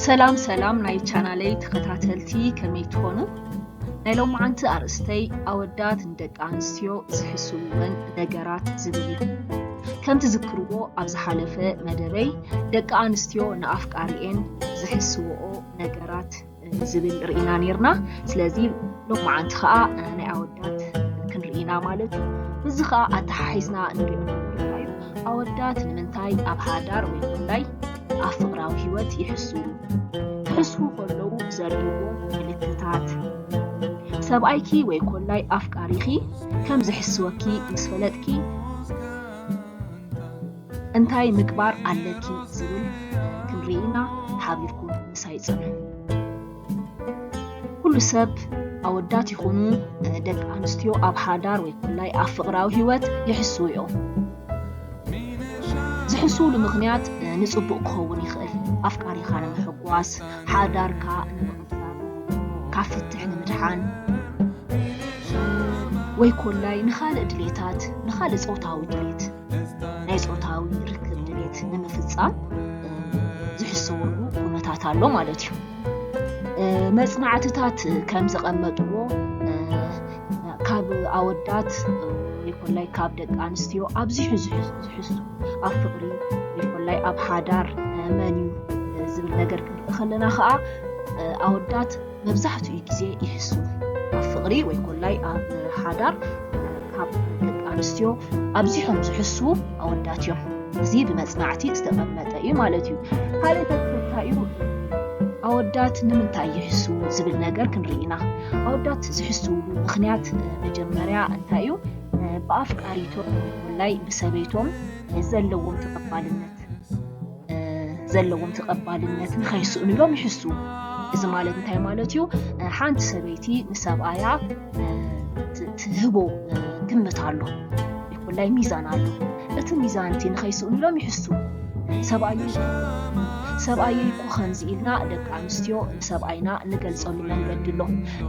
ሰላም ሰላም ናይ ቻናለይ ተኸታተልቲ፣ ከመይ ትኾኑ? ናይ ሎማዓንቲ ኣርእስተይ ኣወዳት ንደቂ ኣንስትዮ ዝሕስውወን ነገራት ዝብል እዩ። ከም ትዝክርዎ ኣብ ዝሓለፈ መደበይ ደቂ ኣንስትዮ ንኣፍቃሪኤን ዝሕስውኦ ነገራት ዝብል ርኢና ነይርና። ስለዚ ሎማዓንቲ ኸኣ ናይ ኣወዳት ክንርኢ ኢና ማለት እዩ። እዚ ኸኣ ኣተሓሒዝና ንሪኦ ዘለና እዩ። ኣወዳት ንምንታይ ኣብ ሓዳር ወይ ኮላይ ኣብ ፍቕራዊ ህይወት ይሕስዉ? ክሕስዉ ከለዉ ዘርእይዎ ምልክታት። ሰብኣይኪ ወይ ኮላይ ኣፍቃሪኺ ከም ዝሕስወኪ ምስ ፈለጥኪ እንታይ ምግባር ኣለኪ ዝብል ክንርኢ ኢና። ሓቢርኩም ምሳይ ጽንሑ። ኩሉ ሰብ ኣወዳት ይኹኑ ደቂ ኣንስትዮ ኣብ ሓዳር ወይ ኮላይ ኣብ ፍቕራዊ ህይወት ይሕስዉ እዮም። ዝሕስውሉ ምኽንያት ንጽቡቕ ክኸውን ይኽእል። ኣፍቃሪኻ ንምሕጓስ፣ ሓዳርካ ንምቕጻል፣ ካብ ፍትሕ ንምድሓን፣ ወይ ኮላይ ንኻልእ ድሌታት፣ ንኻልእ ጾታዊ ድሌት፣ ናይ ጾታዊ ርክብ ድሌት ንምፍጻም ዝሕሰወሉ ኩነታት ኣሎ ማለት እዩ። መጽናዕትታት ከም ዘቐመጥዎ ካብ ኣወዳት ወይ ኮላይ ካብ ደቂ ኣንስትዮ ኣብዚሑ ዝሕሱ ኣብ ፍቕሪ ወይ ኮላይ ኣብ ሓዳር መን እዩ ዝብል ነገር ክንርኢ ከለና ከዓ ኣወዳት መብዛሕትኡ ግዜ ይሕሱ። ኣብ ፍቕሪ ወይ ኮላይ ኣብ ሓዳር ካብ ደቂ ኣንስትዮ ኣብዚሖም ዝሕሱ ኣወዳት እዮም። እዚ ብመጽናዕቲ ዝተቐመጠ እዩ ማለት እዩ። ካልእ ተትፈታዩ ኣወዳት ንምንታይ ይሕሱ ዝብል ነገር ክንርኢ ኢና። ኣወዳት ዝሕስውሉ ምኽንያት መጀመርያ እንታይ እዩ? ብኣፍቃሪቶም ወይ ኮላይ ብሰበይቶም ዘለዎም ተቐባልነት ዘለዎም ተቐባልነት ንኸይስእኑ ኢሎም ይሕሱ። እዚ ማለት እንታይ ማለት እዩ? ሓንቲ ሰበይቲ ንሰብኣያ ትህቦ ግምት ኣሎ፣ ይኩላይ ሚዛን ኣሎ። እቲ ሚዛን እቲ ንኸይስእኑ ኢሎም ይሕሱ። ሰብኣየይ ሰብኣየይ እኮ ከምዚ ኢልና ደቂ ኣንስትዮ ንሰብኣይና እንገልጸሉ መንገዲ ኣሎ።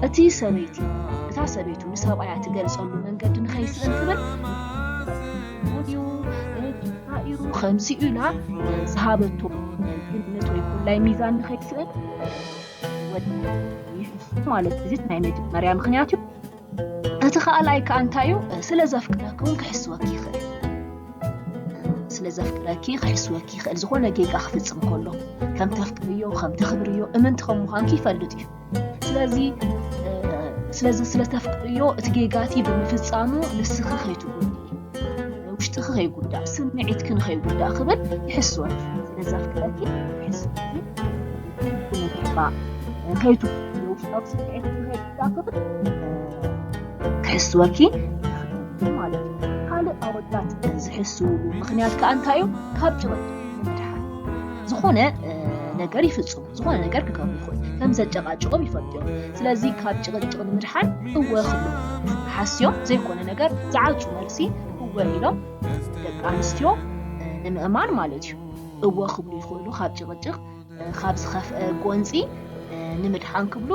እቲ ሰበይቲ እታ ሰበይቱ ንሰብኣያ ትገልጸሉ መንገዲ ንኸይስእን ትብል እዩ። ከምዚ ኢላ ዝሃበቶ ግምት ወይ ኩላይ ሚዛን ንኸይስእን ወዲ ይሕሱ ማለት እዚ ናይ መጀመርያ ምኽንያት እዩ። እቲ ካልኣይ ከኣ እንታይ እዩ? ስለ ዘፍቅረኪ እውን ክሕስወኪ ይኽእል። ስለ ዘፍቅረኪ ክሕስወኪ ይኽእል። ዝኾነ ጌጋ ክፍጽም ከሎ ከም ተፍቅርዮ፣ ከም ተኽብርዮ፣ እምንቲ ከም ምዃንኪ ይፈልጥ እዩ። ስለዚ ስለዚ ስለ ተፍቅርዮ እቲ ጌጋቲ ብምፍጻሙ ንስኺ ከይትጉድኢ፣ ውሽጥኺ ከይጉዳእ፣ ስምዒትኪ ንኸይጉዳእ ክብል ይሕስወኪ። ስለ ዘፍቅረኪ ይሕስወኪ። ብምሕባእ ከይትጉድኢ፣ ውሽጣዊ ስምዒትኪ ንኸይጉዳእ ክብል ክሕስወኪ ማለት እዩ። ካልእ ኣወዳት ዝሕስውሉ ምኽንያት ከኣ እንታይ እዩ? ካብ ጭቕጭቕ ንምድሓን ዝኾነ ነገር ይፍጽሙ። ዝኾነ ነገር ክገብሩ ይኽእሉ። ከም ዘጨቃጭቆም ይፈልጡ እዮም። ስለዚ ካብ ጭቕጭቕ ንምድሓን እወ ክብሉ ሓስዮም ዘይኮነ ነገር ዝዓጹ መልሲ እወ ኢሎም ደቂ ኣንስትዮ ንምእማን ማለት እዩ። እወ ክብሉ ይኽእሉ። ካብ ጭቕጭቕ ካብ ዝኸፍአ ጎንፂ ንምድሓን ክብሉ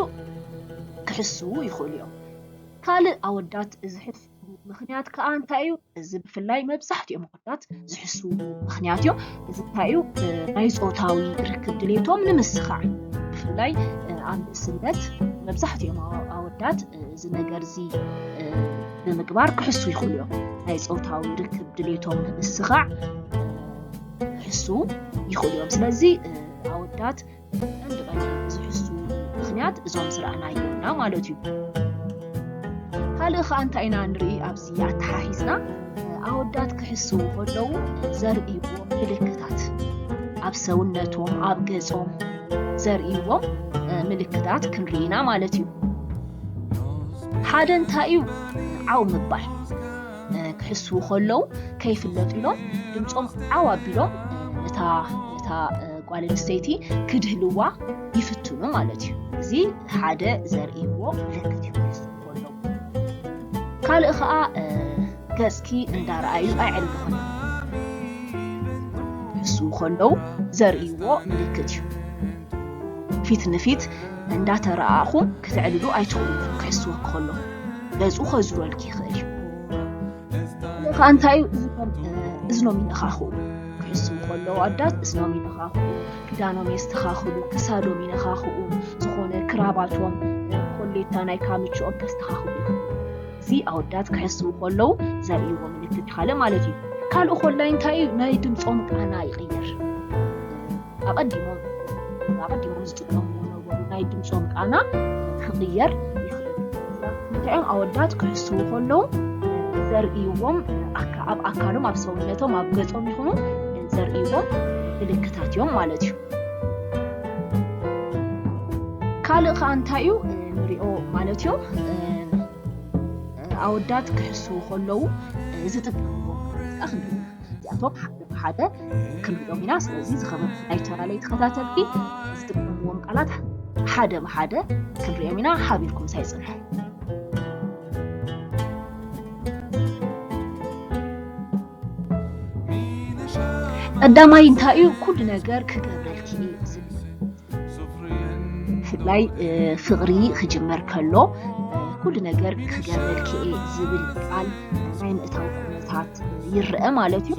ክሕስዉ ይኽእሉ እዮም። ካልእ ኣወዳት ዝሕስዉ ምኽንያት ከኣ እንታይ እዩ? እዚ ብፍላይ መብዛሕትኦም ኣወዳት ዝሕስዉ ምኽንያት እዩ። እዚ እንታይ እዩ? ናይ ጾታዊ ርክብ ድሌቶም ንምስኻዕ። ብፍላይ ኣብ ንእስነት መብዛሕትኦም ኣወዳት እዚ ነገር እዚ ብምግባር ክሕስዉ ይኽእሉ እዮም። ናይ ጾታዊ ርክብ ድሌቶም ንምስኻዕ ክሕስዉ ይኽእሉ እዮም። ስለዚ ኣወዳት ቀንዲ ቀንዲ ዝሕስዉ ምኽንያት እዞም ዝረኣናዮም ኢና ማለት እዩ። ካልእ ኸኣ እንታይ ኢና ንርኢ ኣብዚ ኣተሓሒዝና? ኣወዳት ክሕስዉ ከለዉ ዘርእይዎም ምልክታት፣ ኣብ ሰውነቶም፣ ኣብ ገጾም ዘርእይዎም ምልክታት ክንርኢ ኢና ማለት እዩ። ሓደ እንታይ እዩ? ዓው ምባል። ክሕስዉ ከለዉ ከይፍለጡ ኢሎም ድምጾም ዓው ኣቢሎም እታ እታ ጓል ኣንስተይቲ ክድህልዋ ይፍትኑ ማለት እዩ። እዚ ሓደ ዘርእይዎ ምልክት እዩ። ክሕስዉ ከለዉ ካልእ ኸኣ ገጽኪ እንዳረኣዩ ኣየዕልልኹን። ክሕስዉ ከለዉ ዘርእይዎ ምልክት እዩ። ፊት ንፊት እንዳተረኣኹ ክተዕልሉ ኣይትኽእሉ። ክሕስወኪ ከሎ ገጹ ከዙረልኪ ይኽእል እዩ። ከኣ እንታይ እዩ? እዝኖም ይነኻኽኡ። ክሕስዉ ከለዉ ኣወዳት እዝኖም ይነኻኽኡ፣ ክዳኖም የስተኻኽሉ፣ ክሳዶም ይነኻኽኡ፣ ዝኾነ ክራባቶም፣ ኮሌታ ናይ ካምችኦም ከስተኻኽሉ ይኽእሉ። እዚ ኣወዳት ክሕስዉ ከለዉ ዘርእይዎ ምልክት ካልእ ማለት እዩ። ካልእ ኮላይ እንታይ እዩ? ናይ ድምጾም ቃና ይቕየር። ኣቐዲሞም ኣቐዲሞም ዝጥቀምዎ ነበሩ ናይ ድምጾም ቃና ክቕየር ይኽእል። እንታይ እዮም? ኣወዳት ክሕስዉ ከለዉ ዘርእይዎም ኣካ-፣ ኣብ ኣካሎም፣ ኣብ ሰውነቶም፣ ኣብ ገጾም ይኹኑ ዘርእይዎም ምልክታት እዮም ማለት እዩ። ካልእ ከኣ እንታይ እዩ ንሪኦ ማለት እዩ? ኣወዳት ክሕስዉ ከለዉ ዝጥቀምዎም ቃላት ከኣ ክንርኢ ኢና። እዚኣቶም ሓደ ብሓደ ክንሪኦም ኢና። ስለዚ ዝኸበርኩም ናይ ቻናለይ ተኸታተልቲ ዝጥቀምዎም ቃላት ሓደ ብሓደ ክንሪኦም ኢና። ሓቢርኩም ምሳይ ጽንሑ። ቀዳማይ እንታይ እዩ? ኩሉ ነገር ክገብረልኪ እዩ ዝብል። ብፍላይ፣ እ፣ ፍቕሪ ክጅመር ከሎ፣ እ፣ ኩሉ ነገር ክገብረልኪ እየ ዝብል ቃል ናይ ምእታው ኩነታት ይረአ ማለት እዩ።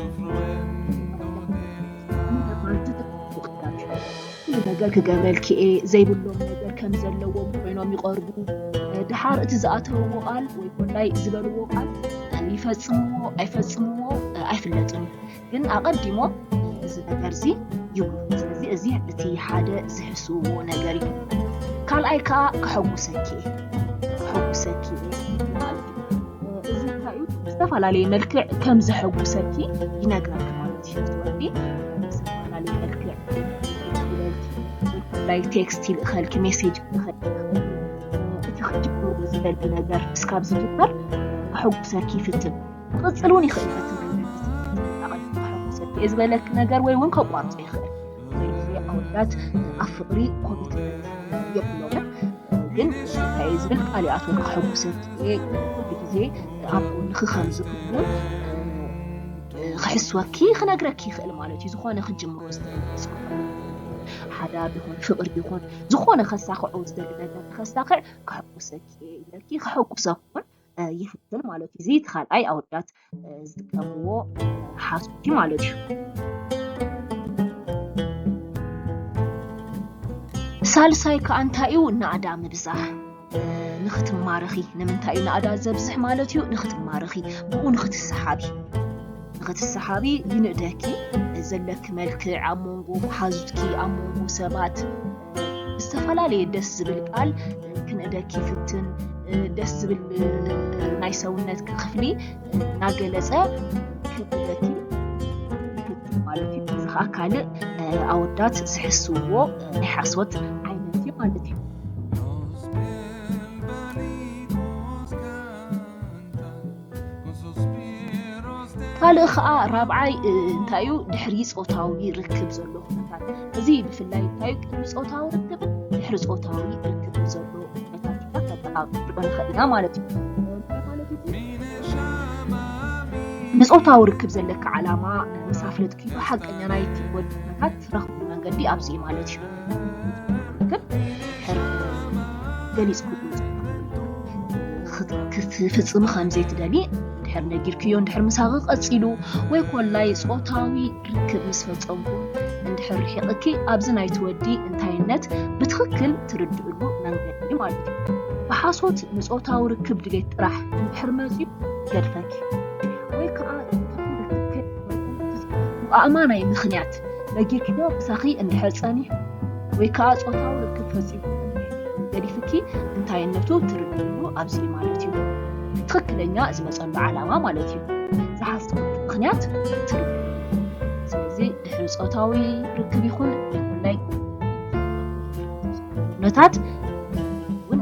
ኩሉ ነገር ክገብረልኪ እየ ዘይብሎም ነገር ከም ዘለዎም ኮይኖም ይቐርቡ። እ፣ ደሓር እቲ ዝኣተውዎ ቃል ወይ ኮላይ ዝበልዎ ቃል፣ እ፣ ይፈጽምዎ ኣይፈጽምዎ፣ እ፣ ኣይፍለጥን እዩ። ግን ኣቐዲሞም እዚ ነገር እዚ ይብሉ። ስለዚ እዚ እቲ ሓደ ዝሕስውዎ ነገር እዩ። ካልኣይ ከኣ ከሐጉሰኪ እየ፣ ከሐጉሰኪ እየ ማለት እዩ። እዚ እንታይ እዩ? ብዝተፈላለየ መልክዕ ከም ዘሐጉሰኪ ይነግረኪ ማለት እዩ። እቲ ወዲ ብዝተፈላለየ መልክዕ ይደውለልኪ፣ ወይ ኮላይ ቴክስት ይልእኸልኪ፣ ሜሴጅ ይልእኸልኪ። እቲ ክትጅምርዎ ዝደሊ ነገር እስካብ ዝጅመር ከሐጉሰኪ ይፍትን። ክቕጽል እውን ይኽእል። በቲ መንገዲ እዚ ኣቐዲሙ ከሐጉሰኪ እየ ዝበለኪ ነገር ወይ እውን ከቋርጾ ይኽእል። ብዙሕ ግዜ ኣወዳት ኣብ ፍቕሪ ኮሚትመንት የብሎምን። ግን እንታይ እየ ዝብል፣ ቃል ይኣትወልኪ፣ ከሐጉሰኪ እየ፣ ኩሉ ግዜ ኣብ ጎንኺ ከም ዝኸውን ክሕስወኪ፣ ክነግረኪ ይኽእል ማለት እዩ። ዝኾነ ክጅምሮ ዝደሊ፣ ዝኾነ ሓዳር ይኹን ፍቕሪ ይኹን ዝኾነ ከሳኽዖ ዝደሊ ነገር ከሳኽዕ ከሐጉሰኪ እየ ኢለኪ ከሐጉሰኪ እውን እ፣ ይፍትን ማለት እዩ። እዚ እቲ ካልኣይ ኣወዳት፣ እ፣ ዝጥቀምዎ፣ እ፣ ሓሶት እዩ ማለት እዩ። ሳልሳይ ከኣ እንታይ እዩ? ናእዳ ምብዛሕ፣ እ፣ ንኽትማረኺ። ንምንታይ እዩ ናእዳ ዘብዝሕ ማለት እዩ? ንኽትማረኺ፣ ብኡ ንኽትሰሓቢ። ንኽትሰሓቢ ይንእደኪ። ዘለኪ መልክዕ ኣብ መንጎ መሓዙትኪ፣ ኣብ መንጎ ሰባት፣ ዝተፈላለየ ደስ ዝብል ቃል ክንእደኪ ይፍትን፣ ደስ ዝብል ናይ ሰውነትኪ ክፍሊ እናገለጸ ክንእደኪ ይፍትን ማለት እዩ። እዚ ኸኣ ካልእ ኣወዳት ዝሕስውዎ ናይ ሓሶት ዓይነት እዩ ማለት እዩ። ካልእ ኸኣ ራብዓይ፣ እ፣ እንታይ እዩ? ድሕሪ ጾታዊ ርክብ ዘሎ ኩነታት። እዚ ብፍላይ እንታይ እዩ? ቅድሚ ጾታዊ ርክብን ድሕሪ ጾታዊ ርክብን ዘሎ ኩነታት ኢና ከጠቓቕሶ ንኽእል ኢና ማለት እዩ። ንጾታዊ ርክብ ዘለካ ዓላማ ምስ ኣፍለጥኪ ሓቀኛ ናይቲ ወዲ ኩነታት ትረኽብሉ መንገዲ ኣብዚ እዩ ማለት እዩ። ግን ድሕር ገሊጽ ክትፍጽሚ ከም ዘይትደሊ እንድሕር ነጊርክዮ፣ እንድሕር ምሳኺ ቀጺሉ፣ ወይ ኮላይ ጾታዊ ርክብ ምስ ፈጸምኩም እንድሕር ርሒቕኪ፣ ኣብዚ ናይቲ ወዲ እንታይነት ብትኽክል ትርድእሉ መንገዲ ማለት እዩ። ብሓሶት ንጾታዊ ርክብ ድሌት ጥራሕ እንድሕር መጺኡ ገድፈኪ፣ ወይ ከኣ ኣእማናይ ምኽንያት ነጊርክዮ ምሳኺ እንድሕር ጸኒሑ፣ ወይ ከኣ ጾታዊ ርክብ ፈጺሙ ገዲፍኪ እንታይነቱ ትርድእሉ ኣብዚ ማለት እዩ። ትኽክለኛ ዝመጸሉ ዓላማ ማለት እዩ። ዝሓሰበሉ ምኽንያት ትርድእሉ። ስለዚ ድሕሪ ጾታዊ ርክብ ይኹን ናይ ኩነታት እውን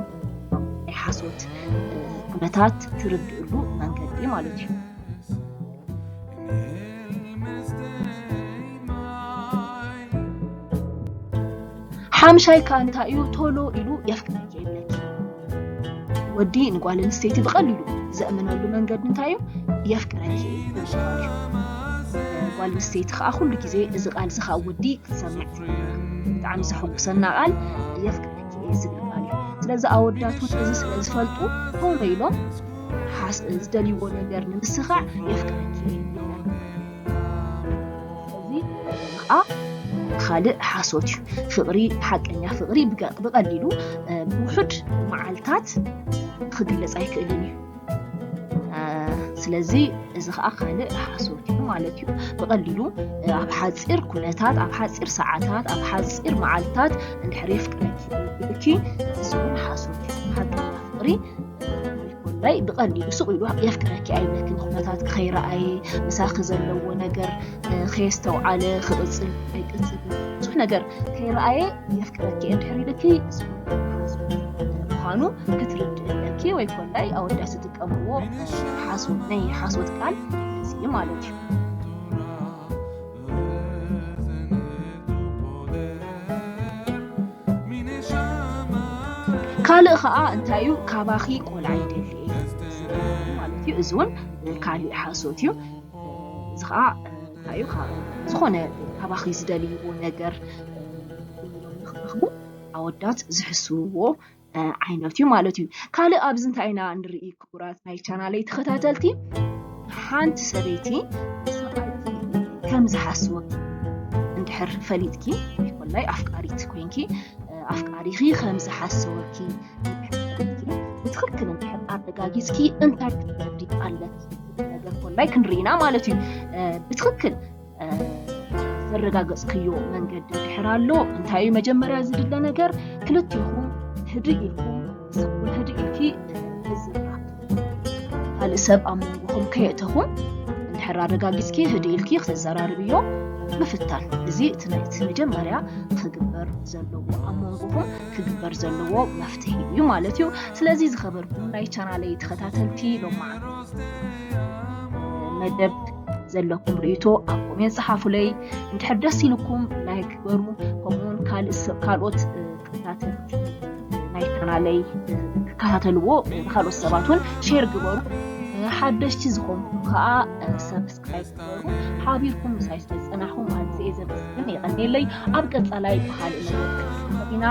ናይ ሓሶት ኩነታት ትርድእሉ መንገዲ ማለት እዩ። ሓምሻይ ከኣ እንታይ እዩ? ቶሎ ኢሉ የፍቅረኪ ይብለኪ። ወዲ ንጓል ኣንስተይቲ ብቐሊሉ ዘእምነሉ መንገዲ እንታይ እዩ? የፍቅረኪ ይብለኪ ማለት እዩ። ጓል ኣንስተይቲ ከኣ ኩሉ ግዜ እዚ ቃል እዚ ካብ ወዲ ክትሰምዕ ትደሊ። ብጣዕሚ ዘሐጉሰና ቃል የፍቅረኪ እየ ዝብል ቃል እዩ። ስለዚ ኣወዳት እውን እዚ ስለ ዝፈልጡ ቶሎ ኢሎም ሓስ-፣ ዝደልይዎ ነገር ንምስኻዕ የፍቅረኪ እየ ይብለና። ስለዚ ከዓ ካልእ ሓሶት እዩ። ፍቕሪ፣ ሓቀኛ ፍቕሪ ብቀ-፣ ብቐሊሉ፣ እ፣ ብውሑድ መዓልታት ክግለጽ ኣይክእልን እዩ። እ፣ ስለዚ እዚ ከዓ ካልእ ሓሶት እዩ ማለት እዩ። ብቐሊሉ፣ እ፣ ኣብ ሓፂር ኩነታት፣ ኣብ ሓፂር ሰዓታት፣ ኣብ ሓፂር መዓልታት እንድሕር የፍቅረኪ ኢልኪ፣ እዚ እውን ሓሶት እዩ። ሓቀኛ ፍቕሪ፣ እ፣ ይኮን ላይ ብቐሊሉ ስቕ ኢሉ የፍቅረኪ ኣይብለኪ። ንኩነታት ከይረኣየ፣ ምሳኺ ዘለዎ ነገር፣ እ፣ ከየስተውዓለ ክቕፅል ኣይቅፅልን። ብዙሕ ነገር ከይረኣየ የፍቅረኪ እንድሕር ኢልኪ፣ እዚ እውን ሓሶት ምዃኑ ክትርድእ ኣለኪ። ወይ ኮላይ ኣወዳት ዝጥቀምዎ ሓሶት፣ ናይ ሓሶት ቃል እዚ ማለት እዩ። ካልእ ኸዓ እንታይ እዩ? ካባኺ ቆልዓ ይደሊ እየ ማለት እዩ። እዚ እውን ካልእ ሓሶት እዩ። እዚ ኸዓ እንታይ እዩ? ካብ ዝኾነ ካባኺ ዝደልይዎ ነገር ንኽረኽቡ ኣወዳት ዝሕስውዎ፣ እ፣ ዓይነት እዩ ማለት እዩ። ካልእ ኣብዚ እንታይ ኢና ንርኢ ክቡራት ናይ ቻናለይ ተኸታተልቲ? ሓንቲ ሰበይቲ ሰብኣይኪ ከም ዝሓስወኪ እንድሕር ፈሊጥኪ፣ ይኮላይ ኣፍቃሪት ኮይንኪ፣ እ፣ ኣፍቃሪኺ ከም ዝሓስወኪ እንድሕር ፈሊጥኪ፣ ብትኽክል እንድሕር ኣረጋጊጽኪ እንታይ ክትገብሪ ኣለኪ? ነገር ኮላይ ክንርኢና ማለት እዩ። እ፣ ብትኽክል እ፣ ዘረጋገጽክዮ መንገዲ እንድሕር ኣሎ፣ እንታይ እዩ መጀመርያ ዝድለ ነገር? ክልቲኹም ህድእ ኢልኩም፣ ንስኹም ህድእ ኢልኪ፣ እ፣ ምዝራብ። ካልእ ሰብ ኣብ መንጎኹም ከየእተኹም እንድሕር ኣረጋጊጽኪ፣ ህድእ ኢልኪ ክትዘራርብዮ ምፍታን። እዚ እቲ ናይ፣ እቲ መጀመርያ ክግበር ዘለዎ፣ ኣብ መንጎኹም ክግበር ዘለዎ መፍትሒ እዩ ማለት እዩ። ስለዚ ዝኸበርኩም ናይ ቻናለይ ተኸታተልቲ፣ ሎማዓንቲ መደብ ዘለኩም ርእይቶ ኣብ ኮሜንት ጸሓፉለይ። እንድሕር ደስ ኢልኩም ላይክ ግበሩ፣ ከምኡውን ካልእ ሰብ፣ ካልኦት፣ እ፣ ተኸታተልቲ ናይ ቻናለይ፣ እ፣ ክከታተልዎ፣ እ፣ ንኻልኦት ሰባት እውን ሼር ግበሩ። እ፣ ሓደሽቲ ዝኾንኩም ከዓ፣ እ፣ ሰብስክራይብ ግበሩ። ሓቢርኩም ምሳይ ስለ ዝጸናሕኩም ኣዝየ ዘመስግን፣ የቐንየለይ። ኣብ ቀጻላይ ብኻልእ መደብ ክንራኸብ ኢና።